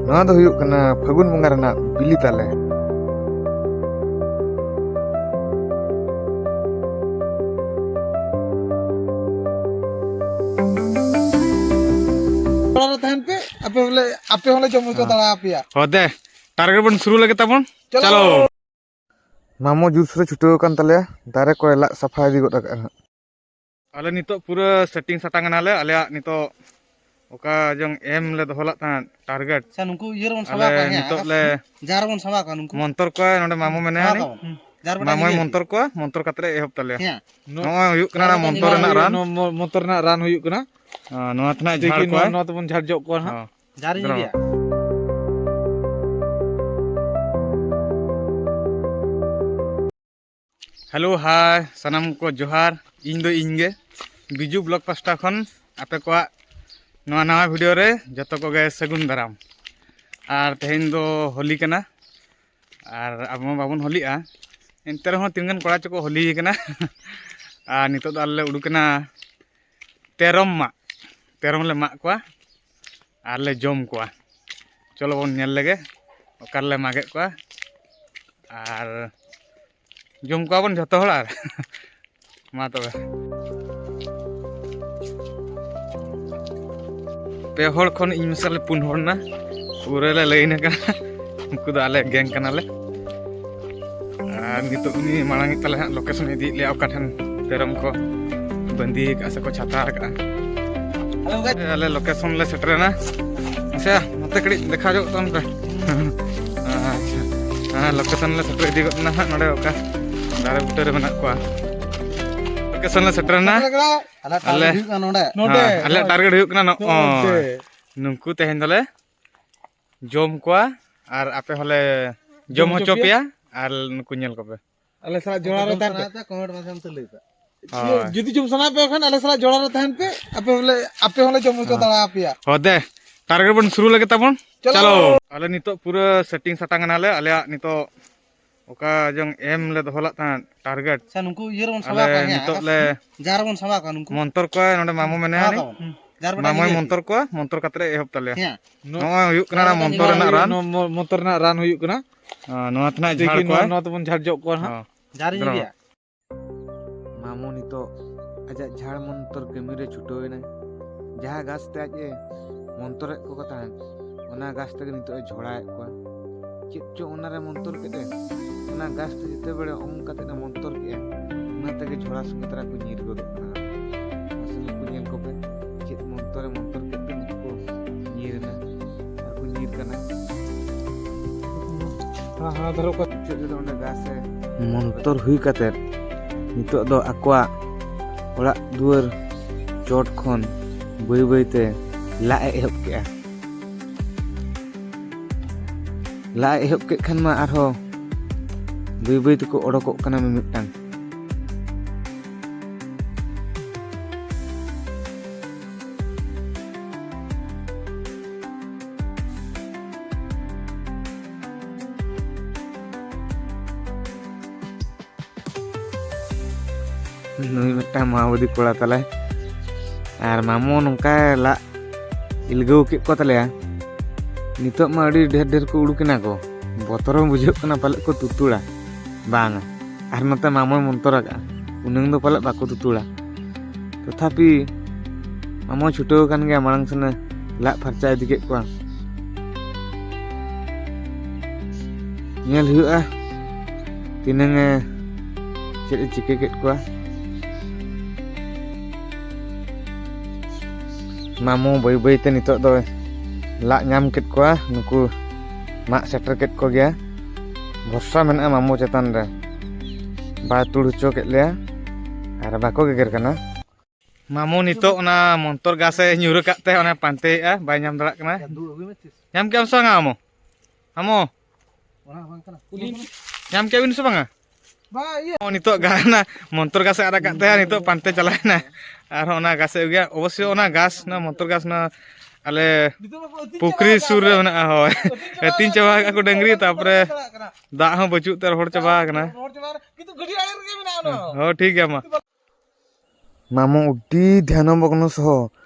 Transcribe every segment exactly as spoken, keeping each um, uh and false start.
ᱱᱚᱣᱟ ᱫᱚ ᱦᱩᱭᱩᱜ ᱠᱟᱱᱟ ᱯᱷᱟᱹᱜᱩᱱ ᱵᱚᱸᱜᱟ ᱨᱮᱱᱟᱜ ᱵᱤᱞᱤ ᱛᱟᱞᱮ᱾ ᱚᱲᱟᱜ ᱨᱮ ᱛᱟᱦᱮᱱ ᱯᱮ, ᱟᱯᱮ ᱦᱚᱸᱞᱮ, ᱟᱯᱮ ᱦᱚᱸᱞᱮ ᱡᱚᱢ ᱦᱚᱪᱚ ᱦᱮᱸ᱾ ᱫᱟᱲᱮ ᱟᱯᱮᱭᱟ᱾ ᱦᱚ ᱫᱮ, target ᱵᱚᱱ ᱥᱩᱨᱩ ᱞᱮᱜᱮ ᱛᱟᱵᱚᱱ᱾ ᱪᱚᱞᱚ᱾ ᱪᱚᱞᱚ᱾ ᱢᱟᱢᱚ ᱡᱳᱨᱥᱳᱨᱮ ᱪᱷᱩᱴᱟᱹᱣ ᱟᱠᱟᱱ ᱛᱟᱞᱮᱭᱟ, ᱫᱟᱨᱮ ᱠᱚᱭ ᱞᱟᱜ ᱥᱟᱯᱷᱟ ᱤᱫᱤ ᱜᱚᱫ ᱟᱠᱟᱫᱼᱟ ᱦᱟᱸᱜ᱾ ᱟᱞᱮ ᱱᱤᱛᱚᱜ ᱯᱩᱨᱟᱹ setting ᱥᱟᱴᱟᱝ ᱮᱱᱟᱞᱮ᱾ ᱟᱞᱮᱭᱟᱜ ᱱᱤᱛᱚᱜ ᱚᱠᱟ ᱡᱚᱝ ᱮᱢ ᱞᱮ ᱫᱚᱦᱚ ᱞᱮᱫ ᱛᱟᱦᱮᱸᱫ target, ᱟᱪᱪᱷᱟ, ᱱᱩᱠᱩ ᱤᱭᱟᱹ ᱨᱮᱵᱚᱱ ᱥᱟᱵᱟ ᱟᱞᱮ ᱠᱚᱣᱟ, ᱦᱮᱸ, ᱱᱤᱛᱚᱜ ᱞᱮ ᱡᱟᱦᱟᱸ ᱨᱮᱵᱚᱱ ᱥᱟᱵᱟ ᱠᱚᱣᱟ ᱱᱩᱠᱩ᱾ ᱢᱚᱱᱛᱚᱨ ᱠᱚᱣᱟ᱾ ᱱᱚᱰᱮ ᱢᱟᱢᱚ ᱢᱮᱱᱟᱭᱟ, ᱥᱟᱵᱟ ᱩᱱᱤ ᱠᱚᱣᱟ ᱵᱚᱱ᱾ ᱡᱟᱦᱟᱸ ᱨᱮᱵᱚᱱ ᱢᱟᱢᱚᱭ ᱤᱭᱟᱹ ᱢᱚᱱᱛᱚᱨ ᱠᱚᱣᱟ, ᱢᱚᱱᱛᱚᱨ ᱠᱟᱛᱮ ᱞᱮ ᱮᱦᱚᱵ ᱛᱟᱞᱮᱭᱟ᱾ ᱦᱮᱸ᱾ ᱱᱚᱜᱼᱚᱭ ᱦᱩᱭᱩᱜ ᱠᱟᱱᱟ ᱱᱚᱣᱟ ᱢᱚᱱᱛᱚᱨ ᱨᱮᱱᱟᱜ ᱨᱟᱱ᱾ ᱱᱚᱣᱟ ᱢᱚ-, ᱢᱚᱱᱛᱚᱨ ᱨᱮᱱᱟᱜ ᱨᱟᱱ ᱦᱩᱭᱩᱜ ᱠᱟᱱᱟ᱾ ᱦᱮᱸ, ᱱᱚᱣᱟ ᱛᱮ ᱱᱟᱜ ᱴᱷᱤᱠ ᱡᱷᱟᱲ ᱜᱮ, ᱱᱚᱣᱟ, ᱠᱚᱣᱟᱭ᱾ ᱱᱚᱣᱟ ᱛᱮᱵᱚᱱ ᱡᱷᱟᱲ ᱡᱚᱜ ᱠᱚᱣᱟ ᱦᱟᱸᱜ᱾ ᱦᱮᱸ᱾ ᱡᱟᱦᱟᱸ ᱨᱤᱧ ᱫᱨᱚ᱾ ᱤᱫᱤᱭᱟ᱾ Hello, hi, ᱥᱟᱱᱟᱢ ᱠᱚ ᱡᱚᱦᱟᱨ᱾ ᱤᱧ ᱫᱚ ᱤᱧ ᱜᱮ, ᱵᱤᱡᱩ vlog ᱯᱟᱥᱴᱟ ᱠᱷᱚᱱ ᱟᱯᱮ ᱠᱚᱣᱟᱜ ᱱᱚᱣᱟ ᱱᱟᱣᱟ video ᱨᱮ ᱡᱚᱛᱚ ᱠᱚᱜᱮ ᱥᱟᱹᱜᱩᱱ ᱫᱟᱨᱟᱢ᱾ ᱟᱨ ᱛᱮᱦᱮᱧ ᱫᱚ ᱦᱳᱞᱤ ᱠᱟᱱᱟ, ᱟᱨ ᱟᱵᱚ ᱢᱟ ᱵᱟᱵᱚᱱ ᱦᱳᱞᱤᱜᱼᱟ, ᱮᱱᱛᱮ ᱨᱮᱦᱚᱸ ᱛᱤᱱᱟᱹᱜ ᱜᱟᱱ ᱠᱚᱲᱟ ᱪᱚᱠᱚ ᱦᱳᱞᱤ ᱠᱟᱱᱟ᱾ ᱟᱨ ᱱᱤᱛᱚᱜ ᱫᱚ ᱟᱞᱮ ᱞᱮ ᱩᱰᱩᱠ ᱮᱱᱟ ᱛᱮᱨᱚᱢ ᱢᱟᱜ, ᱛᱮᱨᱚᱢ ᱞᱮ ᱢᱟᱜ ᱠᱚᱣᱟ ᱟᱨ ᱞᱮ ᱡᱚᱢ ᱠᱚᱣᱟ᱾ ᱪᱚᱞᱚ ᱵᱚᱱ ᱧᱮᱞ ᱞᱮᱜᱮ ᱚᱠᱟ ᱨᱮᱞᱮ ᱢᱟᱜᱮᱫ ᱠᱚᱣᱟ, ᱟᱨ ᱡᱚᱢ ᱠᱚᱣᱟ ᱵᱚᱱ ᱡᱷᱚᱛᱚ ᱦᱚᱲ᱾ ᱟᱨ ᱢᱟ ᱛᱚᱵᱮ, ᱯᱮ ᱦᱚᱲ ᱠᱷᱚᱱ ᱤᱧ ᱢᱮᱥᱟ ᱞᱮ ᱯᱩᱱ ᱦᱚᱲ ᱱᱟ, ᱯᱩᱨᱟᱹ ᱞᱮ ᱞᱟᱹᱭᱤᱱ ᱟᱠᱟᱱᱟ᱾ ᱩᱱᱠᱩ ᱫᱚ ᱟᱞᱮ gang ᱠᱟᱱᱟᱞᱮ᱾ ᱟᱨ ᱱᱤᱛᱚᱜ ᱩᱱᱤ ᱢᱟᱲᱟᱝ ᱮᱫ ᱛᱟᱞᱮ ᱦᱟᱸᱜ, location ᱤᱫᱤᱭᱮᱫ ᱞᱮᱭᱟ, ᱚᱠᱟ ᱴᱷᱮᱱ ᱛᱮᱨᱚᱢ ᱠᱚ ᱵᱟᱸᱫᱤ ᱟᱠᱟᱫᱼᱟ ᱥᱮᱠᱚ ᱪᱷᱟᱛᱟ ᱟᱠᱟᱫᱼᱟ᱾ Hello, guys᱾ ᱟᱞᱮ location ᱞᱮ ᱥᱮᱴᱮᱨᱮᱱᱟ᱾ ᱟᱪᱪᱷᱟ, ᱱᱚᱛᱮ ᱠᱟᱹᱴᱤᱡ ᱫᱮᱠᱷᱟᱣ ᱧᱚᱜ ᱛᱟᱵᱚᱱ ᱯᱮ᱾ ᱟᱪᱪᱷᱟ, ᱦᱮᱸ, location ᱞᱮ ᱥᱮᱴᱮᱨ ᱤᱫᱤ ᱜᱚᱫ ᱮᱱᱟ ᱦᱟᱸᱜ, ᱱᱚᱰᱮ ᱚᱠᱟ ᱫᱟᱨᱮ ᱵᱩᱴᱟᱹ ᱨᱮ ᱢᱮᱱᱟᱜ ᱠᱚᱣᱟ᱾ Location ᱞᱮ ᱥᱮᱴᱮᱨᱮᱱᱟ᱾ ᱟᱞᱮ target ᱟᱞᱮ ᱦᱩᱭᱩᱜ ᱠᱟᱱᱟ ᱱᱚᱰᱮ᱾ ᱱᱚᱰᱮ᱾ ᱦᱮᱸ, ᱟᱞᱮᱭᱟᱜ target ᱦᱩᱭᱩᱜ ᱠᱟᱱᱟ ᱱᱚᱜᱼᱚᱭ᱾ ᱱᱚᱰᱮ᱾ ᱱᱩᱠᱩ ᱛᱮᱦᱮᱧ ᱫᱚᱞᱮ ᱡᱚᱢ ᱠᱚᱣᱟ ᱟᱨ ᱟᱯᱮ ᱦᱚᱸᱞᱮ ᱡᱚᱢ ᱡᱚᱢ ᱦᱚᱪᱚ ᱦᱚᱪᱚ ᱯᱮᱭᱟ᱾ ᱯᱮᱭᱟ ᱟᱨ ᱱᱩᱠᱩ ᱧᱮᱞ ᱠᱚᱯᱮ᱾ ᱟᱞᱮ ᱥᱟᱞᱟᱜ ᱡᱚᱲᱟᱣ ᱨᱮ ᱛᱟᱦᱮᱱ ᱯᱮ᱾ Comment ᱢᱟᱫᱽᱫᱷᱚᱢ ᱛᱮ ᱞᱟᱹᱭ ᱯᱮ᱾ ᱦᱳᱭ᱾ ᱡᱩᱫᱤ ᱡᱚᱢ ᱥᱟᱱᱟ ᱯᱮ ᱠᱷᱟᱱ ᱟᱞᱮ ᱥᱟᱞᱟᱜ ᱡᱚᱲᱟᱣ ᱨᱮ ᱛᱟᱦᱮᱱ ᱯᱮ, ᱟᱯᱮ ᱦᱚᱸᱞᱮ, ᱟᱯᱮ ᱦᱚᱸᱞᱮ ᱡᱚᱢ ᱦᱚᱪᱚ ᱦᱮᱸ᱾ ᱫᱟᱲᱮ ᱟᱯᱮᱭᱟ᱾ ᱦᱚ ᱫᱮ, target ᱵᱚᱱ ᱥᱩᱨᱩ ᱞᱮᱜᱮ ᱛᱟᱵᱚᱱ᱾ ᱪᱚᱞᱚ᱾ ᱪᱚᱞᱚ᱾ ᱟᱞᱮ ᱱᱤᱛᱚᱜ ᱯᱩᱨᱟᱹ setting ᱥᱟᱴᱟᱝ ᱮᱱᱟᱞᱮ᱾ ᱟᱞᱮᱭᱟᱜ ᱱᱤᱛᱚᱜ ᱚᱠᱟ ᱡᱚᱝ ᱮᱢ ᱞᱮ ᱫᱚᱦᱚ ᱞᱮᱫ ᱛᱟᱦᱮᱸᱫ target, ᱟᱪᱪᱷᱟ, ᱱᱩᱠᱩ ᱤᱭᱟᱹ ᱨᱮᱵᱚᱱ ᱥᱟᱵᱟ ᱟᱞᱮ ᱠᱚᱣᱟ, ᱦᱮᱸ, ᱱᱤᱛᱚᱜ ᱞᱮ ᱡᱟᱦᱟᱸ ᱨᱮᱵᱚᱱ ᱥᱟᱵᱟ ᱠᱚᱣᱟ ᱱᱩᱠᱩ᱾ ᱢᱚᱱᱛᱚᱨ ᱠᱚᱣᱟ᱾ ᱱᱚᱰᱮ ᱢᱟᱢᱚ ᱢᱮᱱᱟᱭᱟ, ᱥᱟᱵᱟ ᱩᱱᱤ ᱠᱚᱣᱟ ᱵᱚᱱ᱾ ᱡᱟᱨ ᱵᱟᱴᱟ ᱢᱟᱢᱚᱭ ᱡᱤᱞ ᱢᱚᱱᱛᱚᱨ ᱠᱚᱣᱟ, ᱢᱚᱱᱛᱚᱨ ᱠᱟᱛᱮ ᱮ ᱮᱦᱚᱵ ᱛᱟᱞᱮᱭᱟ᱾ ᱦᱮᱸ᱾ ᱱᱚᱜᱼᱚᱭ ᱦᱩᱭᱩᱜ ᱠᱟᱱᱟ ᱡᱟᱨ ᱚᱱᱟ ᱵᱟᱴᱟ ᱢᱚᱱᱛᱚᱨ ᱡᱤᱞ ᱨᱮᱱᱟᱜ ᱨᱟᱱ᱾ ᱱᱚᱣᱟ ᱢᱚ-, ᱢᱚᱱᱛᱚᱨ ᱨᱮᱱᱟᱜ ᱨᱟᱱ ᱦᱩᱭᱩᱜ ᱠᱟᱱᱟ᱾ ᱦᱮᱸ, ᱱᱚᱣᱟ ᱛᱮ ᱱᱟᱜ ᱛᱤᱠᱤ ᱡᱷᱟᱲ ᱱᱚᱣᱟ, ᱠᱚᱣᱟᱭ᱾ ᱱᱚᱣᱟ ᱛᱮᱵᱚᱱ ᱡᱷᱟᱲ ᱡᱚᱜ ᱠᱚᱣᱟ ᱱᱟᱦᱟᱜ᱾ ᱦᱮᱸ᱾ ᱡᱟᱨ ᱤᱧ ᱫᱨᱚ᱾ ᱤᱫᱤᱭᱟ᱾ ᱢᱟᱢᱚ ᱱᱤᱛᱚᱜ ᱟᱡᱟᱜ ᱡᱷᱟᱲ ᱢᱚᱱᱛᱚᱨ ᱠᱟᱹᱢᱤ ᱨᱮ ᱪᱷᱩᱴᱟᱹᱣ ᱮᱱᱟᱭ᱾ ᱡᱟᱦᱟᱸ ᱜᱷᱟᱥ ᱛᱮ ᱟᱡ ᱮ ᱢᱚᱱᱛᱚᱨᱮᱫ ᱠᱚ ᱛᱟᱦᱮᱸᱫ, ᱚᱱᱟ ᱜᱷᱟᱥ ᱛᱮᱜᱮ ᱱᱤᱛᱚᱜ ᱮ ᱡᱷᱚᱲᱟᱭᱮᱫ ᱠᱚᱣᱟ᱾ ᱪᱮᱫ ᱪᱚ ᱚᱱᱟᱨᱮ ᱢᱚᱱᱛᱚᱨ ᱠᱮᱫ ᱮ, ᱚᱱᱟ ᱜᱷᱟᱥ ᱛᱮ ᱡᱮᱛᱮ ᱵᱮᱲᱮ ᱚᱝ ᱠᱟᱛᱮᱫ ᱮ ᱢᱚᱱᱛᱚᱨ ᱠᱮᱫᱼᱟ, ᱚᱱᱟ ᱛᱮᱜᱮ ᱡᱷᱚᱲᱟ ᱥᱚᱸᱜᱮ ᱛᱟᱨᱟ ᱠᱚ ᱧᱤᱨ ᱜᱚᱫᱚᱜ ᱠᱟᱱᱟ᱾ ᱢᱟᱥᱮ ᱱᱩᱠᱩ ᱧᱮᱞ ᱠᱚᱯᱮ, ᱪᱮᱫ ᱢᱚᱱᱛᱚᱨ ᱮ ᱢᱚᱱᱛᱚᱨ ᱠᱮᱫ ᱛᱮ ᱱᱩᱠᱩ ᱠᱚ ᱧᱤᱨ ᱮᱱᱟ ᱟᱨ ᱠᱚ ᱧᱤᱨ ᱠᱟᱱᱟ᱾ ᱦᱟᱱᱟ ᱫᱷᱟᱨᱮ ᱚᱠᱟ ᱢᱩᱪᱟᱹᱫ ᱨᱮᱫᱚ ᱚᱸᱰᱮ ᱜᱷᱟᱥ ᱮ ᱢᱚᱱᱛᱚᱨ ᱦᱩᱭ ᱠᱟᱛᱮᱫ ᱱᱤᱛᱚᱜ ᱫᱚ ᱟᱠᱚᱣᱟᱜ ᱚᱲᱟᱜ ᱫᱩᱣᱟᱹᱨ ᱪᱚᱴ ᱠᱷᱚᱱ ᱵᱟᱹᱭ ᱵᱟᱹᱭ ᱛᱮ ᱞᱟᱜ ᱮ ᱮᱦᱚᱵ ᱠᱮᱜᱼᱟ᱾ ᱞᱟᱜ ᱮ ᱮᱦᱚᱵ ᱠᱮᱫ ᱠᱷᱟᱱ ᱢᱟ ᱟᱨᱦᱚᱸ ᱵᱟᱹᱭ ᱵᱟᱹᱭ ᱛᱮᱠᱚ ᱚᱰᱚᱠᱚᱜ ᱠᱟᱱᱟ ᱢᱤᱢᱤᱫᱴᱟᱝ᱾ ᱱᱩᱭ ᱢᱤᱫᱴᱟᱝ ᱢᱟᱣᱵᱟᱫᱤ ᱠᱚᱲᱟ ᱛᱟᱞᱮ᱾ ᱟᱨ ᱢᱟᱢᱚ ᱱᱚᱝᱠᱟᱭ ᱞᱟᱜ ᱤᱞᱜᱟᱹᱣ ᱠᱮᱫ ᱠᱚ ᱛᱟᱞᱮᱭᱟ᱾ ᱱᱤᱛᱚᱜ ᱢᱟ ᱟᱹᱰᱤ ᱰᱷᱮᱨ ᱰᱷᱮᱨ ᱠᱚ ᱩᱰᱩᱠ ᱮᱱᱟ ᱠᱚ᱾ ᱵᱚᱛᱚᱨ ᱦᱚᱸ ᱵᱩᱡᱷᱟᱹᱜ ᱠᱟᱱᱟ, ᱯᱟᱞᱮᱫ ᱠᱚ ᱛᱩᱛᱩᱲᱟ᱾ ᱵᱟᱝᱟ, ᱟᱨ ᱱᱚᱛᱮ ᱢᱟᱢᱚᱭ ᱢᱚᱱᱛᱚᱨ ᱟᱠᱟᱫᱼᱟ, ᱩᱱᱟᱹᱝ ᱫᱚ ᱯᱟᱞᱮᱫ ᱵᱟᱠᱚ ᱛᱩᱛᱩᱲᱟ᱾ ᱛᱚᱛᱷᱟᱯᱤ ᱢᱟᱢᱚᱭ ᱪᱷᱩᱴᱟᱹᱣ ᱟᱠᱟᱱ ᱜᱮᱭᱟ, ᱢᱟᱲᱟᱝ ᱥᱮᱱᱮ ᱞᱟᱜ ᱯᱷᱟᱨᱪᱟ ᱤᱫᱤ ᱠᱮᱫ ᱠᱚᱣᱟ᱾ ᱧᱮᱞ ᱦᱩᱭᱩᱜᱼᱟ ᱛᱤᱱᱟᱹᱝ ᱮ ᱪᱮᱫ ᱮ ᱪᱤᱠᱟᱹ ᱠᱮᱫ ᱠᱚᱣᱟ᱾ ᱢᱟᱢᱚ ᱵᱟᱹᱭ ᱵᱟᱹᱭ ᱛᱮ ᱱᱤᱛᱚᱜ ᱫᱚ ᱞᱟᱜ ᱧᱟᱢ ᱠᱮᱫ ᱠᱚᱣᱟ, ᱱᱩᱠᱩ ᱢᱟᱜ ᱥᱮᱴᱮᱨ ᱠᱮᱫ ᱠᱚᱜᱮᱭᱟ᱾ ᱵᱷᱚᱨᱥᱟ ᱢᱮᱱᱟᱜᱼᱟ ᱢᱟᱢᱚ ᱪᱮᱛᱟᱱ ᱨᱮ, ᱵᱟᱭ ᱛᱩᱲ ᱦᱚᱪᱚ ᱠᱮᱫ ᱞᱮᱭᱟ ᱟᱨ ᱵᱟᱠᱚ ᱜᱮᱜᱮᱨ ᱠᱟᱱᱟ᱾ ᱢᱟᱢᱚ ᱱᱤᱛᱚᱜ ᱚᱱᱟ ᱢᱚᱱᱛᱚᱨ ᱜᱷᱟᱥ ᱮ ᱧᱩᱨ ᱟᱠᱟᱫ ᱛᱮ ᱚᱱᱟ ᱯᱟᱱᱛᱮᱭᱮᱫᱼᱟ, ᱵᱟᱭ ᱧᱟᱢ ᱫᱟᱲᱮᱭᱟᱜ ᱠᱟᱱᱟ᱾ ᱧᱟᱢ ᱠᱮᱫᱟᱢ ᱥᱮ ᱵᱟᱝᱟ ᱟᱢᱚ? ᱟᱢᱚ? ᱚᱱᱟ ᱵᱟᱝ ᱠᱟᱱᱟ᱾ ᱧᱟᱢ ᱠᱮᱫ ᱵᱤᱱ ᱥᱮ ᱵᱟᱝᱟ? ᱵᱟ, ᱤᱭᱟᱹ᱾ ᱚ, ᱱᱤᱛᱚᱜ ᱜᱟ-, ᱚᱱᱟ ᱢᱚᱱᱛᱚᱨ ᱜᱷᱟᱥ ᱮ ᱟᱨᱟᱜ ᱠᱟᱜ ᱛᱟᱦᱮᱸᱫ, ᱱᱤᱛᱚᱜ ᱯᱟᱱᱛᱮ ᱪᱟᱞᱟᱣ ᱮᱱᱟ᱾ ᱟᱨᱦᱚᱸ ᱚᱱᱟ ᱜᱷᱟᱥ ᱮ ᱟᱹᱜᱩᱭᱟ᱾ ᱚᱵᱚᱥᱥᱳᱭ ᱚᱱᱟ ᱜᱷᱟᱥ, ᱚᱱᱟ ᱢᱚᱱᱛᱚᱨ ᱜᱷᱟᱥ, ᱚᱱᱟ ᱟᱞᱮ ᱱᱤᱛᱚᱜ ᱢᱟᱠᱚ ᱟᱹᱛᱤᱧ ᱯᱩᱠᱷᱨᱤ ᱪᱟᱵᱟ ᱥᱩᱨ ᱨᱮ ᱟᱠᱟᱫ᱾ ᱢᱮᱱᱟᱜᱼᱟ, ᱦᱳᱭ᱾ ᱟᱹᱛᱤᱧ ᱪᱟᱵᱟ ᱟᱹᱛᱤᱧ ᱪᱟᱵᱟ ᱟᱠᱟᱫ ᱠᱚ ᱰᱟᱹᱝᱨᱤ, ᱛᱟᱯᱚᱨᱮ ᱪᱟᱞᱟᱜ ᱠᱟᱱᱟ᱾ ᱫᱟᱜ ᱦᱚᱸ ᱵᱟᱹᱪᱩᱜ ᱛᱮ ᱨᱚᱦᱚᱲ ᱪᱟᱵᱟ ᱟᱠᱟᱱᱟ᱾ ᱨᱚᱦᱚᱲ ᱪᱟᱵᱟ ᱟᱠᱟᱱᱟ᱾ ᱠᱤᱱᱛᱩ ᱜᱟᱹᱰᱤ ᱟᱲᱮ ᱨᱮᱜᱮ ᱢᱮᱱᱟᱜᱼᱟ ᱚᱱᱟ᱾ ᱦᱚᱸ, ᱴᱷᱤᱠ ᱜᱮᱭᱟ ᱢᱟ᱾ ᱢᱟᱢᱚ ᱟᱹᱰᱤ ᱫᱷᱮᱭᱟᱱ ᱢᱚᱜᱽᱱᱚ ᱥᱚᱦᱚ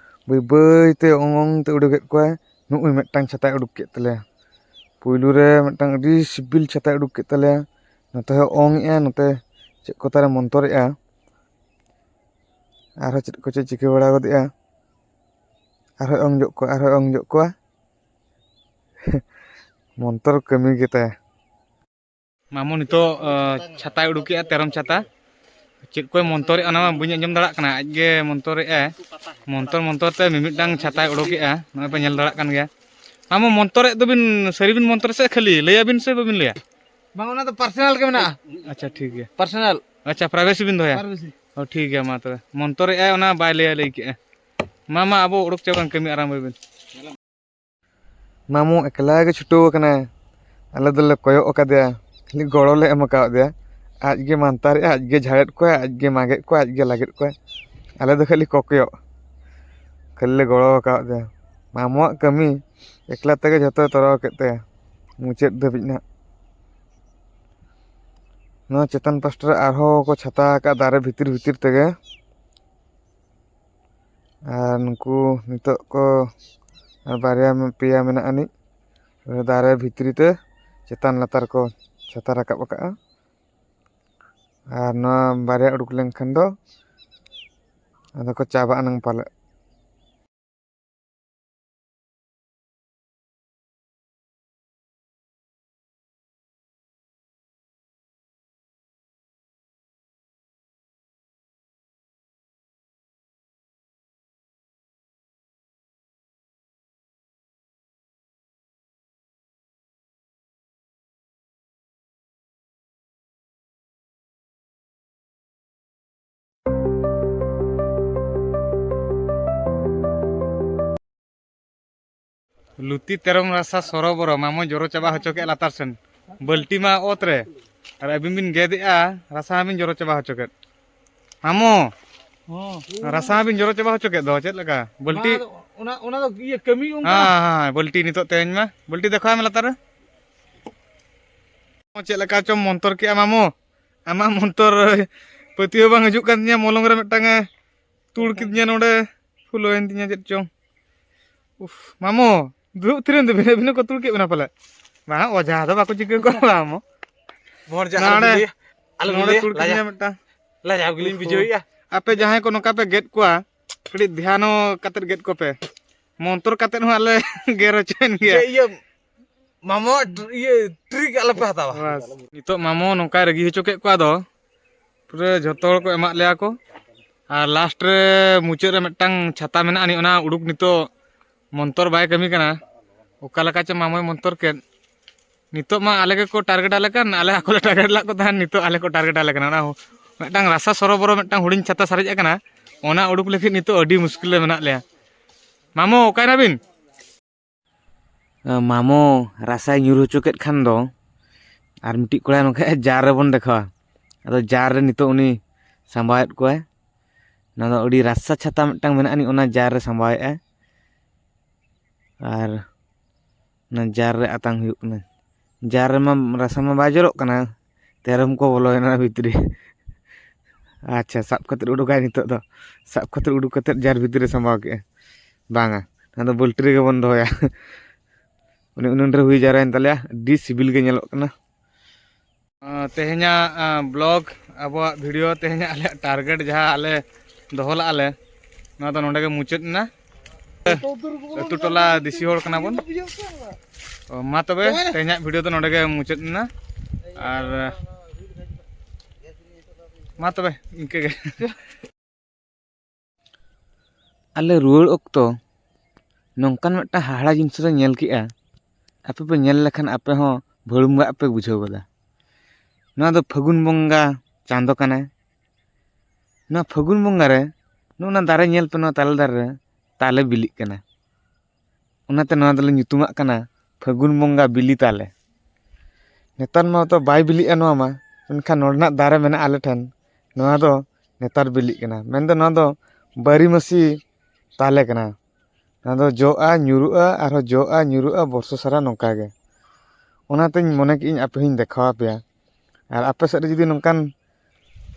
ᱵᱟᱹᱭ ᱵᱟᱹᱭ ᱛᱮ ᱚᱝ ᱚᱝ ᱛᱮ ᱩᱰᱩᱠᱮᱫ ᱠᱚᱣᱟᱭ᱾ ᱱᱩᱜᱼᱩᱭ ᱢᱤᱫᱴᱟᱝ ᱪᱷᱟᱛᱟᱭ ᱩᱰᱩᱠ ᱠᱮᱫ ᱛᱟᱞᱮᱭᱟ᱾ ᱯᱩᱭᱞᱩ ᱨᱮ ᱢᱤᱫᱴᱟᱝ ᱟᱹᱰᱤ ᱥᱤᱵᱤᱞ ᱪᱷᱟᱛᱟᱭ ᱩᱰᱩᱠ ᱠᱮᱫ ᱛᱟᱞᱮᱭᱟ᱾ ᱱᱚᱛᱮ ᱦᱚᱸ ᱚᱝ ᱮᱜᱼᱟ, ᱱᱚᱛᱮ ᱪᱮᱫ ᱠᱚ ᱛᱟᱨᱮ ᱢᱚᱱᱛᱚᱨᱮᱜᱼᱟ᱾ ᱟᱨᱦᱚᱸ ᱪᱮᱫ ᱠᱚᱪᱚᱭ ᱪᱤᱠᱟᱹ ᱵᱟᱲᱟ ᱜᱚᱫᱮᱜᱼᱟ᱾ ᱟᱨᱦᱚᱸ ᱚᱝ ᱡᱚᱜ ᱠᱚᱣᱟ, ᱟᱨᱦᱚᱸ ᱚᱝ ᱡᱚᱜ ᱠᱚᱣᱟ᱾ ᱢᱚᱱᱛᱚᱨ ᱠᱟᱹᱢᱤ ᱜᱮᱛᱟᱭᱟ᱾ ᱢᱟᱢᱚ ᱱᱤᱛᱚᱜ, ᱟᱸ, ᱪᱷᱟᱛᱟᱭ ᱩᱰᱩᱠᱮᱜᱼᱟ, ᱛᱮᱨᱚᱢ ᱪᱷᱟᱛᱟ᱾ ᱪᱮᱫ ᱠᱚᱭ ᱢᱚᱱᱛᱚᱨᱮᱜᱼᱟ, ᱚᱱᱟ ᱢᱟ ᱵᱟᱹᱧ ᱟᱸᱡᱚᱢ ᱫᱟᱲᱮᱭᱟᱜ ᱠᱟᱱᱟ᱾ ᱟᱡᱜᱮ ᱢᱚᱱᱛᱚᱨᱮᱜᱼᱟᱭ᱾ ᱢᱚᱱᱛᱚᱨ ᱢᱚᱱᱛᱚᱨ ᱛᱮ ᱢᱤᱢᱤᱫᱴᱟᱝ ᱪᱷᱟᱛᱟᱭ ᱩᱰᱩᱠᱮᱜᱼᱟ᱾ ᱱᱚᱜᱼᱚᱭ ᱯᱮ ᱧᱮᱞ ᱫᱟᱲᱮᱭᱟᱜ ᱠᱟᱱ ᱜᱮᱭᱟ᱾ ᱢᱟᱢᱚ, ᱢᱚᱱᱛᱚᱨᱮᱜ ᱫᱚᱵᱤᱱ ᱥᱟᱹᱨᱤ ᱵᱤᱱ ᱢᱚᱱᱛᱚᱨ ᱥᱮ ᱠᱷᱟᱹᱞᱤ ᱞᱟᱹᱭᱟᱵᱤᱱ ᱥᱮ ᱵᱟᱵᱤᱱ ᱞᱟᱹᱭᱟ? ᱵᱟᱝ, ᱚᱱᱟ ᱫᱚ ᱯᱟᱨᱥᱚᱱᱟᱞ ᱜᱮ ᱢᱮᱱᱟᱜᱼᱟ᱾ ᱟᱪᱪᱷᱟ, ᱴᱷᱤᱠ ᱜᱮᱭᱟ᱾ ᱯᱟᱨᱥᱚᱱᱟᱞ᱾ ᱟᱪᱪᱷᱟ, ᱯᱨᱟᱭᱵᱷᱮᱥᱤ ᱵᱤᱱ ᱫᱚᱦᱚᱭᱟ? ᱯᱨᱟᱭᱵᱷᱮᱥᱤ᱾ ᱚ, ᱴᱷᱤᱠ ᱜᱮᱭᱟ, ᱢᱟ ᱛᱚᱵᱮ᱾ ᱢᱚᱱᱛᱚᱨᱮᱜᱼᱟᱭ, ᱚᱱᱟ ᱵᱟᱭ ᱞᱟᱹᱭᱟ, ᱞᱟᱹᱭ ᱠᱮᱜᱼᱟ᱾ ᱢᱟ, ᱢᱟ, ᱟᱵᱚ ᱩᱰᱩᱠ ᱪᱟᱵᱟᱱ, ᱠᱟᱹᱢᱤ ᱟᱨᱟᱢᱵᱚᱭ ᱵᱤᱱ᱾ ᱢᱟᱢᱚ ᱮᱠᱞᱟ ᱜᱮ ᱪᱷᱩᱴᱟᱹᱣ ᱟᱠᱟᱱᱟᱭ᱾ ᱟᱞᱮ ᱫᱚᱞᱮ ᱠᱚᱭᱚᱜ ᱟᱠᱟᱫᱮᱭᱟ, ᱠᱷᱟᱹᱞᱤ ᱜᱚᱲᱚ ᱞᱮ ᱮᱢ ᱟᱠᱟᱣᱟᱫᱮᱭᱟ᱾ ᱟᱡ ᱜᱮ ᱢᱟᱱᱛᱟᱨᱮᱜᱼᱟ, ᱟᱡ ᱜᱮ ᱡᱷᱟᱲᱮᱫ ᱠᱚᱣᱟᱭ, ᱟᱡ ᱜᱮ ᱢᱟᱜᱮᱫ ᱠᱚᱣᱟᱭ, ᱟᱡ ᱜᱮ ᱞᱟᱜᱮᱫ ᱠᱚᱣᱟᱭ᱾ ᱟᱞᱮ ᱫᱚ ᱠᱷᱟᱹᱞᱤ ᱠᱚᱠᱚᱭᱚᱜ, ᱠᱷᱟᱹᱞᱤ ᱞᱮ ᱜᱚᱲᱚ ᱟᱠᱟᱣᱟᱫᱮᱭᱟ᱾ ᱢᱟᱢᱚᱣᱟᱜ ᱠᱟᱹᱢᱤ ᱮᱠᱞᱟ ᱛᱮᱜᱮ ᱡᱷᱚᱛᱚᱭ ᱛᱚᱨᱟᱣ ᱠᱮᱫ ᱛᱟᱭᱟ, ᱢᱩᱪᱟᱹᱫ ᱫᱷᱟᱹᱵᱤᱡ ᱱᱟᱦᱟᱜ᱾ ᱱᱚᱣᱟ ᱪᱮᱛᱟᱱ ᱯᱟᱥᱴᱟ ᱨᱮ ᱟᱨᱦᱚᱸ ᱠᱚ ᱪᱷᱟᱛᱟ ᱟᱠᱟᱫ ᱫᱟᱨᱮ ᱵᱷᱤᱛᱤᱨ ᱵᱷᱤᱛᱤᱨ ᱛᱮᱜᱮ᱾ ᱟᱨ ᱱᱩᱠᱩ ᱱᱤᱛᱚᱜ ᱠᱚ ᱟᱨ ᱵᱟᱨᱭᱟ ᱯᱮᱭᱟ ᱢᱮᱱᱟᱜ ᱟᱹᱱᱤᱡ, ᱫᱟᱨᱮ ᱵᱷᱤᱛᱨᱤ ᱛᱮ ᱪᱮᱛᱟᱱ ᱞᱟᱛᱟᱨ ᱠᱚ ᱪᱷᱟᱛᱟ ᱨᱟᱠᱟᱵ ᱟᱠᱟᱫᱼᱟ᱾ ᱟᱨ ᱱᱚᱣᱟ ᱵᱟᱨᱭᱟ ᱩᱰᱩᱠ ᱞᱮᱱᱠᱷᱟᱱ ᱫᱚ ᱟᱫᱚ ᱠᱚ ᱪᱟᱵᱟᱜ ᱟᱱᱟᱝ ᱯᱟᱞᱮᱫ᱾ ᱞᱩᱛᱤ ᱛᱮᱨᱚᱢ ᱨᱟᱥᱟ ᱥᱚᱨᱚᱵᱚᱨᱚ, ᱢᱟᱢᱚᱭ ᱡᱚᱨᱚ ᱪᱟᱵᱟ ᱦᱚᱪᱚ ᱠᱮᱫ ᱞᱟᱛᱟᱨ ᱥᱮᱱ᱾ ᱵᱟᱹᱞᱴᱤ ᱢᱟ ᱚᱛ ᱨᱮ, ᱟᱨ ᱟᱹᱵᱤᱱ ᱵᱤᱱ ᱜᱮᱫᱮᱜᱼᱟ, ᱨᱟᱥᱟ ᱦᱚᱸᱵᱤᱱ ᱡᱚᱨᱚ ᱪᱟᱵᱟ ᱦᱚᱪᱚ ᱠᱮᱫ᱾ ᱢᱟᱢᱚ, ᱦᱚᱸ᱾ ᱨᱟᱥᱟ ᱦᱚᱸᱵᱤᱱ ᱡᱚᱨᱚ ᱪᱟᱵᱟ ᱦᱚᱪᱚ ᱠᱮᱫ ᱫᱚ, ᱪᱮᱫ ᱞᱮᱠᱟ? ᱵᱟᱹᱞᱴᱤ᱾ ᱵᱟᱝ, ᱟᱫᱚ ᱚᱱᱟ, ᱚᱱᱟ ᱫᱚ ᱤᱭᱟᱹ ᱠᱟᱹᱢᱤ ᱚᱱᱠᱟ᱾ ᱦᱮᱸ, ᱦᱮᱸ, ᱵᱟᱹᱞᱴᱤ ᱱᱤᱛᱚᱜ ᱛᱮᱦᱮᱧ ᱢᱟ᱾ ᱵᱟᱹᱞᱴᱤ ᱫᱮᱠᱷᱟᱣ ᱢᱮ ᱞᱟᱛᱟᱨ ᱨᱮ᱾ ᱪᱮᱫ ᱞᱮᱠᱟ ᱪᱚᱢ ᱢᱚᱱᱛᱚᱨ ᱠᱮᱜᱼᱟ ᱢᱟᱢᱚ? ᱟᱢᱟᱜ ᱢᱚᱱᱛᱚᱨ ᱯᱟᱹᱛᱭᱟᱹᱣ ᱵᱟᱝ ᱦᱤᱡᱩᱜ ᱠᱟᱱ ᱛᱤᱧᱟᱹ, ᱢᱚᱞᱚᱝ ᱨᱮ ᱢᱤᱫᱴᱟᱝ ᱮ ᱛᱩᱲ ᱠᱤᱫᱤᱧᱟ ᱱᱚᱰᱮ᱾ ᱠᱷᱩᱞᱟᱹᱣᱮᱱ ᱛᱤᱧᱟ ᱪᱮᱫ ᱪᱚᱝ᱾ ᱩᱯᱷ, ᱢᱟᱢᱚ, ᱫᱩᱲᱩᱵ ᱛᱷᱤᱨ ᱮᱱ ᱫᱚ, ᱵᱷᱤᱱᱟᱹ ᱵᱷᱤᱱᱟᱹ ᱠᱚ ᱛᱩᱲ ᱠᱮᱫ ᱵᱮᱱᱟ ᱯᱟᱞᱮ? ᱵᱟᱝ, ᱚᱡᱷᱟ ᱫᱚ ᱵᱟᱠᱚ ᱪᱤᱠᱟᱹ ᱠᱚᱣᱟ ᱢᱟᱢᱚ᱾ ᱢᱚᱦᱚᱨ ᱡᱟ, ᱱᱚᱰᱮ, ᱟᱞᱚ ᱞᱟᱹᱭᱟ, ᱟᱞᱚ ᱱᱚᱰᱮ ᱞᱟᱹᱭᱟ, ᱛᱩᱲ ᱞᱟᱡᱟ, ᱠᱤᱫᱤᱧᱟ ᱢᱤᱫᱴᱟᱝ᱾ ᱞᱟᱡᱟᱣ ᱜᱮᱞᱤᱧ ᱩᱯᱷ, ᱵᱩᱡᱷᱟᱹᱣᱮᱫᱼᱟ᱾ ᱟᱯᱮ ᱡᱟᱦᱟᱸᱭ ᱠᱚ ᱱᱚᱝᱠᱟ ᱯᱮ ᱜᱮᱫ ᱠᱚᱣᱟ, ᱠᱟᱹᱴᱤᱡ ᱫᱷᱮᱭᱟᱱᱚ ᱠᱟᱛᱮᱫ ᱜᱮᱫ ᱠᱚᱯᱮ᱾ ᱢᱚᱱᱛᱚᱨ ᱠᱟᱛᱮᱫ ᱦᱚᱸ ᱟᱞᱮ ᱜᱮᱨ ᱦᱚᱪᱚᱭᱮᱱ ᱜᱮᱭᱟ᱾ ᱡᱮ ᱤᱭᱟᱹ, ᱢᱟᱢᱚ, ᱴᱨ-, ᱤᱭᱟᱹ, ᱴᱨᱤᱠ ᱟᱞᱚᱯᱮ ᱦᱟᱛᱟᱣᱟ᱾ ᱵᱟᱥ, ᱱᱤᱛᱚᱜ ᱢᱟᱢᱚ ᱱᱚᱝᱠᱟᱭ ᱨᱟᱹᱜᱤ ᱦᱚᱪᱚ ᱠᱮᱫ ᱠᱚᱣᱟ ᱫᱚ, ᱯᱩᱨᱟᱹ ᱡᱷᱚᱛᱚ ᱦᱚᱲ ᱠᱚ ᱮᱢᱟᱜ ᱞᱮᱭᱟ ᱠᱚ᱾ ᱟᱨ ᱞᱟᱥᱴ ᱨᱮ ᱢᱩᱪᱟᱹᱫ ᱨᱮ ᱢᱤᱫᱴᱟᱝ ᱪᱷᱟᱛᱟ ᱢᱮᱱᱟᱜ ᱟᱹᱱᱤᱡ, ᱚᱱᱟ ᱩᱰᱩᱠ ᱱᱤᱛᱚᱜ ᱢᱚᱱᱛᱚᱨ ᱵᱟᱭ ᱠᱟᱹᱢᱤ ᱠᱟᱱᱟ᱾ ᱚᱠᱟ ᱞᱮᱠᱟ ᱪᱚ ᱢᱟᱢᱚᱭ ᱢᱚᱱᱛᱚᱨ ᱠᱮᱫ᱾ ᱱᱤᱛᱚᱜ ᱢᱟ ᱟᱞᱮ ᱜᱮᱠᱚ ᱴᱟᱨᱜᱮᱴ ᱟᱞᱮ ᱠᱟᱱ, ᱟᱞᱮ ᱟᱠᱚ ᱞᱮ ᱴᱟᱨᱜᱮᱴ ᱞᱟᱜ ᱠᱚ ᱛᱟᱦᱮᱸᱱ, ᱱᱤᱛᱚᱜ ᱟᱞᱮ ᱠᱚ ᱴᱟᱨᱜᱮᱴ ᱟᱞᱮ ᱠᱟᱱᱟ᱾ ᱚᱱᱟ ᱦᱚᱸ ᱢᱤᱫᱴᱟᱝ ᱨᱟᱥᱟ ᱥᱚᱨᱚᱵᱚᱨᱚ ᱢᱤᱫᱴᱟᱝ ᱦᱩᱰᱤᱧ ᱪᱷᱟᱛᱟ ᱥᱟᱨᱮᱡ ᱟᱠᱟᱱᱟ, ᱚᱱᱟ ᱩᱰᱩᱠ ᱞᱟᱹᱜᱤᱫ ᱱᱤᱛᱚᱜ ᱟᱹᱰᱤ ᱢᱩᱥᱠᱤᱞ ᱨᱮ ᱢᱮᱱᱟᱜ ᱞᱮᱭᱟ᱾ ᱢᱟᱢᱚ, ᱚᱠᱟᱭ ᱱᱟᱵᱤᱱ? ᱢᱟᱢᱚ ᱨᱟᱥᱟᱭ ᱧᱩᱨ ᱦᱚᱪᱚ ᱠᱮᱫ ᱠᱷᱟᱱ ᱫᱚ, ᱟᱨ ᱢᱤᱫᱴᱤᱡ ᱠᱚᱲᱟᱭ ᱱᱚᱝᱠᱟ ᱡᱟᱨ ᱨᱮᱵᱚᱱ ᱫᱮᱠᱷᱟᱣᱟ᱾ ᱟᱫᱚ ᱡᱟᱨ ᱨᱮ ᱱᱤᱛᱚᱜ ᱩᱱᱤ ᱥᱟᱢᱵᱟᱣᱮᱫ ᱠᱚᱣᱟᱭ᱾ ᱚᱱᱟ ᱫᱚ ᱟᱹᱰᱤ ᱨᱟᱥᱟ ᱪᱷᱟᱛᱟ ᱢᱤᱫᱴᱟᱝ ᱢᱮᱱᱟᱜ ᱟᱹᱱᱤᱡ, ᱚᱱᱟ ᱡᱟᱨ ᱨᱮ ᱥᱟᱢᱵᱟᱣᱮᱫᱼᱟᱭ᱾ ᱟᱨ ᱚᱱᱟ ᱡᱟᱨ ᱨᱮ ᱟᱛᱟᱝ ᱦᱩᱭᱩᱜ ᱠᱟᱱᱟ᱾ ᱡᱟᱨ ᱨᱮᱢᱟ ᱨᱟᱥᱟ ᱢᱟ ᱵᱟᱭ ᱡᱚᱨᱚᱜ ᱠᱟᱱᱟ, ᱛᱮᱨᱚᱢ ᱠᱚ ᱵᱚᱞᱚᱭᱮᱱᱟ ᱵᱷᱤᱛᱨᱤ᱾ ᱟᱪᱪᱷᱟ, ᱥᱟᱵ ᱠᱟᱛᱮᱫ ᱩᱰᱩᱠᱟᱭ ᱱᱤᱛᱚᱜ ᱫᱚ᱾ ᱥᱟᱵ ᱠᱟᱛᱮᱫ ᱩᱰᱩᱠ ᱠᱟᱛᱮᱫ ᱡᱟᱨ ᱵᱷᱤᱛᱨᱤ ᱨᱮ ᱥᱟᱢᱵᱟᱣ ᱠᱮᱜᱼᱟᱭ᱾ ᱵᱟᱝᱟ, ᱚᱱᱟ ᱫᱚ ᱵᱟᱹᱞᱴᱤ ᱨᱮᱜᱮ ᱵᱚᱱ ᱫᱚᱦᱚᱭᱟ᱾ ᱩᱱᱤ ᱩᱱᱟᱹᱱ ᱨᱮ ᱦᱩᱭ ᱡᱟᱣᱨᱟᱭᱮᱱ ᱛᱟᱞᱮᱭᱟ, ᱟᱹᱰᱤ ᱥᱤᱵᱤᱞ ᱜᱮ ᱧᱮᱞᱚᱜ ᱠᱟᱱᱟ᱾ ᱟᱸ, ᱛᱮᱦᱮᱧᱟᱜ, ᱟᱸ, ᱵᱞᱚᱜ, ᱟᱵᱚᱣᱟᱜ ᱵᱷᱤᱰᱤᱭᱳ, ᱛᱮᱦᱮᱧᱟᱜ ᱟᱞᱮᱭᱟᱜ ᱴᱟᱨᱜᱮᱴ ᱡᱟᱦᱟᱸ ᱟᱞᱮ ᱫᱚᱦᱚ ᱞᱟᱜᱼᱟ ᱞᱮ, ᱱᱚᱣᱟ ᱫᱚ ᱱᱚᱰᱮ ᱜᱮ ᱢᱩᱪᱟᱹᱫ ᱮᱱᱟ᱾ ᱟᱹᱛᱩ ᱴᱚᱞᱟ ᱫᱮᱥᱤ ᱦᱚᱲ ᱠᱟᱱᱟ ᱵᱚᱱ᱾ ᱚ, ᱢᱟ ᱛᱚᱵᱮ, ᱛᱮᱦᱮᱧᱟᱜ ᱵᱷᱤᱰᱤᱭᱳ ᱫᱚ ᱱᱚᱰᱮ ᱜᱮ ᱢᱩᱪᱟᱹᱫ ᱮᱱᱟ᱾ ᱟᱨ, ᱢᱟ ᱛᱚᱵᱮ, ᱤᱱᱠᱟᱹ ᱜᱮ᱾ ᱟᱞᱮ ᱨᱩᱣᱟᱹᱲ ᱚᱠᱛᱚ ᱱᱚᱝᱠᱟᱱ ᱢᱤᱫᱴᱟᱝ ᱦᱟᱦᱟᱲᱟ ᱡᱤᱱᱤᱥ ᱞᱮ ᱧᱮᱞ ᱠᱮᱜᱼᱟ, ᱟᱯᱮ ᱯᱮ ᱧᱮᱞ ᱞᱮᱠᱷᱟᱱ ᱟᱯᱮ ᱦᱚᱸ ᱵᱷᱟᱹᱲᱩᱢᱵᱷᱟᱜ ᱯᱮ ᱵᱩᱡᱷᱟᱹᱣ ᱜᱚᱫᱟ᱾ ᱱᱚᱣᱟ ᱫᱚ ᱯᱷᱟᱹᱜᱩᱱ ᱵᱚᱸᱜᱟ ᱪᱟᱸᱫᱚ ᱠᱟᱱᱟᱭ᱾ ᱱᱚᱣᱟ ᱯᱷᱟᱹᱜᱩᱱ ᱵᱚᱸᱜᱟ ᱨᱮ ᱱᱚᱜᱼᱚ ᱱᱟ ᱫᱟᱨᱮ ᱧᱮᱞ ᱯᱮ, ᱱᱚᱣᱟ ᱛᱟᱞᱮ ᱫᱟᱨᱮ ᱨᱮ ᱛᱟᱞᱮ ᱵᱤᱞᱤᱜ ᱠᱟᱱᱟ᱾ ᱚᱱᱟᱛᱮ ᱱᱚᱣᱟ ᱫᱚᱞᱮ ᱧᱩᱛᱩᱢᱟᱜ ᱠᱟᱱᱟ ᱯᱷᱟᱹᱜᱩᱱ ᱵᱚᱸᱜᱟ ᱵᱤᱞᱤ ᱛᱟᱞᱮ᱾ ᱱᱮᱛᱟᱨ ᱢᱟ ᱛᱚ ᱵᱟᱭ ᱵᱤᱞᱤᱜᱼᱟ ᱱᱚᱣᱟ ᱢᱟ, ᱢᱮᱱᱠᱷᱟᱱ ᱱᱚᱰᱮᱱᱟᱜ ᱫᱟᱨᱮ ᱢᱮᱱᱟᱜᱼᱟ ᱟᱞᱮ ᱴᱷᱮᱱ, ᱱᱚᱣᱟ ᱫᱚ ᱱᱮᱛᱟᱨ ᱵᱤᱞᱤᱜ ᱠᱟᱱᱟ᱾ ᱢᱮᱱᱫᱚ ᱱᱚᱣᱟ ᱫᱚ ᱵᱟᱨᱤᱢᱟᱹᱥᱤ ᱛᱟᱞᱮ ᱠᱟᱱᱟ᱾ ᱱᱚᱣᱟ ᱫᱚ ᱡᱚᱜᱼᱟ, ᱧᱩᱨᱩᱜᱼᱟ, ᱟᱨᱦᱚᱸ ᱡᱚᱜᱼᱟ, ᱧᱩᱨᱩᱜᱼᱟ, ᱵᱚᱨᱥᱚ ᱥᱟᱨᱟ ᱱᱚᱝᱠᱟ ᱜᱮ᱾ ᱚᱱᱟᱛᱮᱧ ᱢᱚᱱᱮ ᱠᱮᱜᱼᱟᱹᱧ ᱟᱯᱮ ᱦᱚᱸᱧ ᱫᱮᱠᱷᱟᱣ ᱟᱯᱮᱭᱟ᱾ ᱟᱨ ᱟᱯᱮ ᱥᱮᱫ ᱨᱮ ᱡᱩᱫᱤ ᱱᱚᱝᱠᱟᱱ,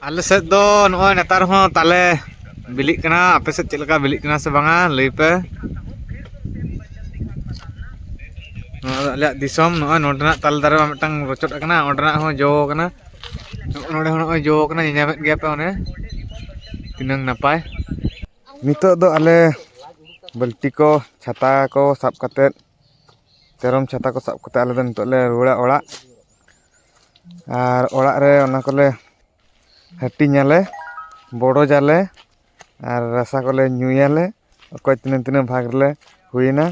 ᱟᱞᱮ ᱥᱮᱫ ᱫᱚ ᱱᱚᱜᱼᱚᱭ ᱱᱮᱛᱟᱨ ᱦᱚᱸ ᱛᱟᱞᱮ ᱵᱤᱞᱤᱜ ᱠᱟᱱᱟ, ᱟᱯᱮ ᱥᱮᱫ ᱪᱮᱫ ᱞᱮᱠᱟ ᱵᱤᱞᱤᱜ ᱠᱟᱱᱟ ᱥᱮ ᱵᱟᱝᱟ, ᱞᱟᱹᱭ ᱯᱮ᱾ ᱱᱚᱣᱟ ᱫᱚ ᱟᱞᱮᱭᱟᱜ ᱫᱤᱥᱚᱢ᱾ ᱱᱚᱜᱼᱚᱭ ᱱᱚᱸᱰᱮᱱᱟᱜ ᱛᱟᱞᱮ ᱫᱟᱨᱮ ᱢᱟ ᱢᱤᱫᱴᱟᱝ ᱨᱚᱪᱚᱫ ᱟᱠᱟᱱᱟ, ᱚᱸᱰᱮᱱᱟᱜ ᱦᱚᱸ ᱡᱚ ᱟᱠᱟᱱᱟ᱾ ᱱᱚᱜᱼᱚ ᱱᱚᱸᱰᱮ ᱦᱚᱸ ᱱᱚᱜᱼᱚᱭ ᱡᱚ ᱟᱠᱟᱱᱟ, ᱧᱮᱞ ᱧᱟᱢᱮᱫ ᱜᱮᱭᱟ ᱯᱮ ᱚᱱᱮ ᱛᱤᱱᱟᱹᱝ ᱱᱟᱯᱟᱭ᱾ ᱱᱤᱛᱚᱜ ᱫᱚ ᱟᱞᱮ ᱵᱟᱹᱞᱛᱤ ᱠᱚ, ᱪᱷᱟᱛᱟ ᱠᱚ ᱥᱟᱵ ᱠᱟᱛᱮᱫ, ᱛᱮᱨᱚᱢ ᱪᱷᱟᱛᱟ ᱠᱚ ᱥᱟᱵ ᱠᱟᱛᱮᱫ ᱟᱞᱮ ᱫᱚ ᱱᱤᱛᱚᱜ ᱞᱮ ᱨᱩᱣᱟᱹᱲᱟ ᱚᱲᱟᱜ᱾ ᱟᱨ ᱚᱲᱟᱜ ᱨᱮ ᱚᱱᱟ ᱠᱚᱞᱮ ᱦᱟᱹᱴᱤᱧᱟᱞᱮ, ᱵᱚᱰᱚᱡᱟᱞᱮ, ᱟᱨ ᱨᱟᱥᱟ ᱠᱚᱞᱮ ᱧᱩᱭᱟᱞᱮ᱾ ᱚᱠᱚᱭ ᱛᱤᱱᱟᱹᱜ ᱛᱤᱱᱟᱹᱜ ᱵᱷᱟᱜᱽ ᱨᱮᱞᱮ ᱦᱩᱭᱮᱱᱟ᱾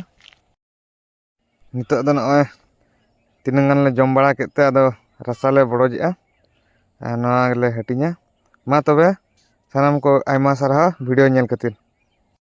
ᱱᱤᱛᱚᱜ ᱫᱚ ᱱᱚᱜᱼᱚᱭ ᱛᱤᱱᱟᱹᱜ ᱜᱟᱱ ᱞᱮ ᱡᱚᱢ ᱵᱟᱲᱟ ᱠᱮᱫ ᱛᱮ ᱟᱫᱚ ᱨᱟᱥᱟ ᱞᱮ ᱵᱚᱰᱚᱡᱮᱜᱼᱟ ᱟᱨ ᱱᱚᱣᱟ ᱜᱮᱞᱮ ᱦᱟᱹᱴᱤᱧᱟ᱾ ᱢᱟ ᱛᱚᱵᱮ ᱥᱟᱱᱟᱢ ᱠᱚ ᱟᱭᱢᱟ ᱥᱟᱨᱦᱟᱣ ᱵᱷᱤᱰᱤᱭᱳ ᱧᱮᱞ ᱠᱷᱟᱹᱛᱤᱨ᱾